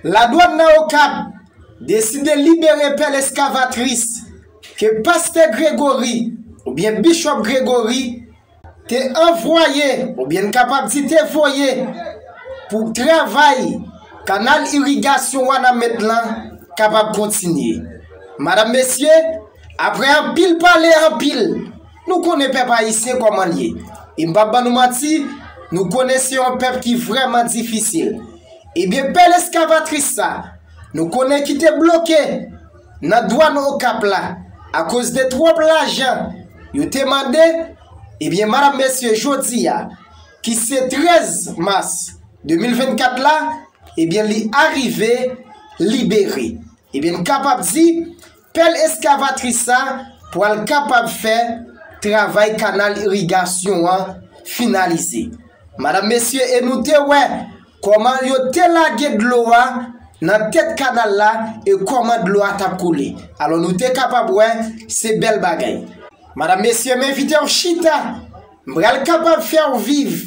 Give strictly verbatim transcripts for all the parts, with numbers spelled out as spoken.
Ladwàn nan Okap deside libere pèl eskavatris ke pastè Gregory oubyen Bishop Gregory te anvwaye, oubyen n kapab di te voye, pou travay kanal irigasyon Wanament lan kapab kontinye. Madanm, mesye, apre anpil pale, anpil, nou konnen pèp ayisyen kòman l ye. E m p ap ban nou manti, nou konnen se yon pèp ki vrèman difisil. Ebyen, pèl eskavatris sa, nou konnen ki te bloke nan dwàn Okap la, akoz de twòp lajan yo te mande, ebyen, madanm, mesye, jodi a, ki se trèz mas de mil vennkat la, ebyen, li arive libere. Ebyen, n kapab di, pèl eskavatris sa pral kapab fè travay kanal irigasyon an finalize. Madanm, mesye, e nou te wè kòman yo te lage dlo a nan tèt kanal la e kòman dlo a t ap koule. Alò, nou te kapab wè, se bèl bagay. Madanm, mesye, m envite w chita. M pral kapab fè w viv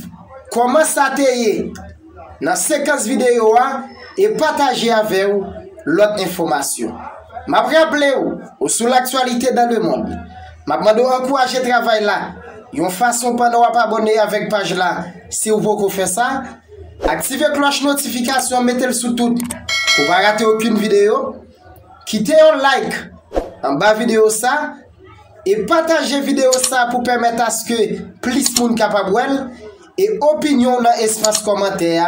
kòman sa te ye nan sekans videyo a e pataje avè w lòt enfòmasyon. M ap raple w, ou sou L'actualité dans le monde. M ap mande w ankouraje travay la yon fason pandan w ap abòne avèk paj la, si w poko fè sa. Aktive klòch notifikasyon, mete l sou tout pou w pa rate okenn videyo. Kite yon like anba videyo sa e pataje videyo sa pou pèmèt aske plis moun kapab wè l, e opinyon w nan espas kòmantè a,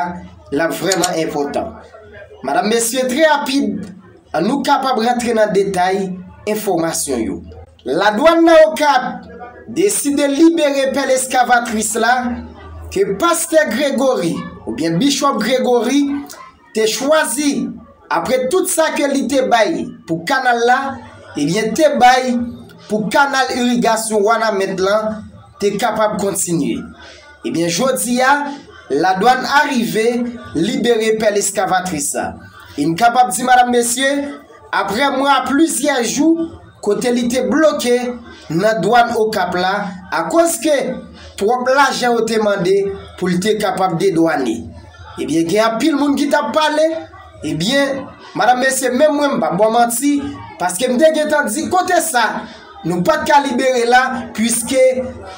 l ap vrèman enpòtan. Madanm, mesye, trè rapid, ann nou kapab rantre nan detay enfòmasyon yo. Ladwàn nan Okap deside libere pèl eskavatris la ke pastè Gregory oubyen Bishop Gregory te chwazi, apre tout sa ke li te bay pou kanal la, ebyen, te bay pou kanal irigasyon Wanament lan te kapab kontinye. Ebyen, jodi a, ladwàn arive libere pèl eskavatris sa. E m kapab di, madanm, mesye, apre mwa, plizyè jou, kote li te bloke nan dwàn Okap la, akoz ke twòp lajan yo te mande pou l te kapab dedwane. Ebyen, gen anpil moun ki t ap pale, ebyen, madanm, mesye, menm mwen, m p ap ba w manti, paske m te gentan di kote sa, nou pa t ka libere la, piske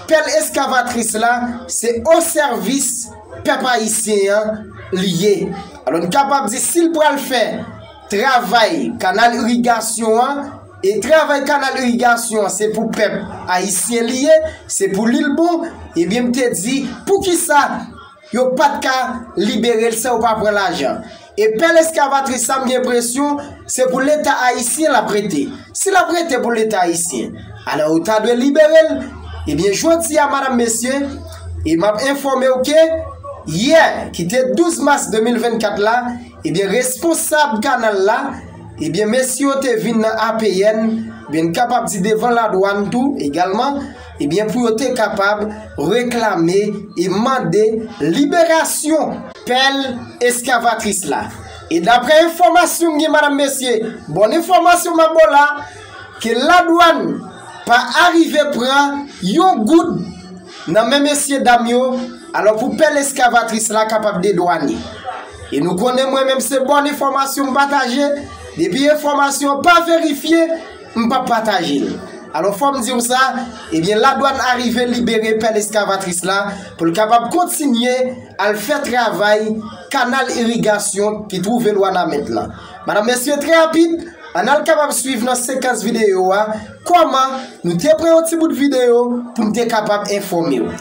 pèl eskavatris la, se o sèvis pèp ayisyen an li ye. Alò, n kapab di, si l pral fè travay kanal irigasyon an, e travay kanal irigasyon an, se pou pèp ayisyen li ye, se pou Lilbon, ebyen, m te di, poukisa yo pa t ka libere l san yo pa pran lajan? E pèl eskavatris sa, m gen enpresyon, se pou Leta ayisyen l ap rete. Si l ap rete pou Leta ayisyen, alò, yo ta dwe libere l. Ebyen, jodi a, madanm, mesye, e m ap enfòme w ke yè, ki te douz mas de mil vennkat la, ebyen, responsab kanal la, ebyen, mesye yo te vin nan A P N, ebyen, n kapab di devan ladwàn tou egalman, ebyen, pou yo te kapab reklame e mande liberasyon pèl eskavatris la. E daprè enfòmasyon m gen, madanm, mesye, bon enfòmasyon m ap ba w la, ke ladwàn pa arive pran yon goud nan men mesye dam yo, alò pou pèl eskavatris la kapab dedwane. E nou konnen mwen menm se bon enfòmasyon m pataje, depi enfòmasyon an pa verifye, m p ap pataje l. Alò fò m di w sa, ebyen ladwàn arive libere pèl eskavatris la pou l kapab kontinye al fè travay kanal irigasyon ki twouve l Wanament lan. Madanm, mesye, trè rapid, ann al kapab swiv nan sekans videyo a, kòman nou te pran yon ti bout videyo pou n te kapab enfòme w.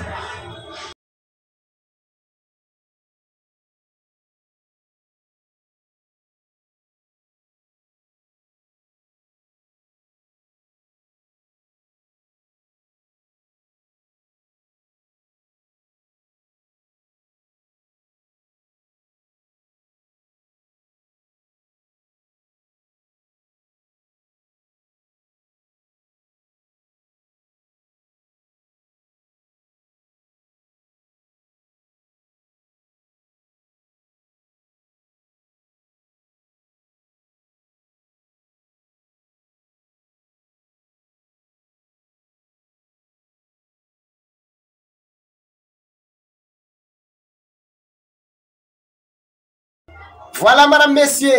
Vwala, madanm, mesye,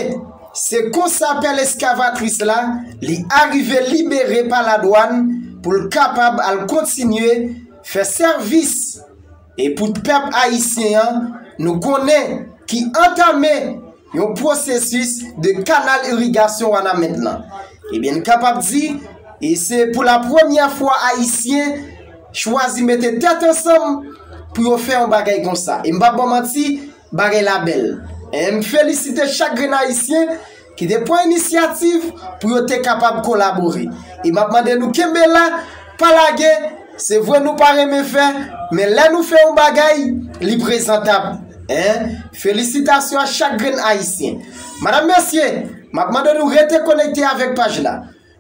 se konsa pèl eskavatris la, li arive libere pa ladwàn pou l kapab al kontinye fè sèvis. E pou pèp ayisyen an, nou konnen ki antame yon pwosesis de kanal irigasyon Wanament lan. Ebyen, n kapab di, e se pou la premyè fwa ayisyen chwazi mete tèt ansanm pou yo fè yon bagay konsa. E m p ap ba w manti, bagay la bèl. E m felisite chak grenn ayisyen ki te pran inisyativ pou yo te kapab kolabore. E m ap mande nou kenbe la, pa lage, se vre nou pa renmen fè, men lè nou fè yon bagay, li prezantab. En, felisitasyon a chak grenn ayisyen. Madanm, mesye, m ap mande nou rete konekte avèk paj la.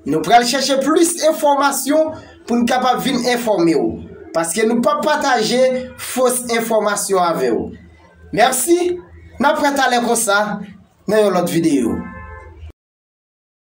Nou pral chèche plis enfòmasyon pou n kapab vin enfòme w, paske nou p ap pataje fos enfòmasyon avè w. Mèsi, n ap wè talè konsa nan yon lòt videyo.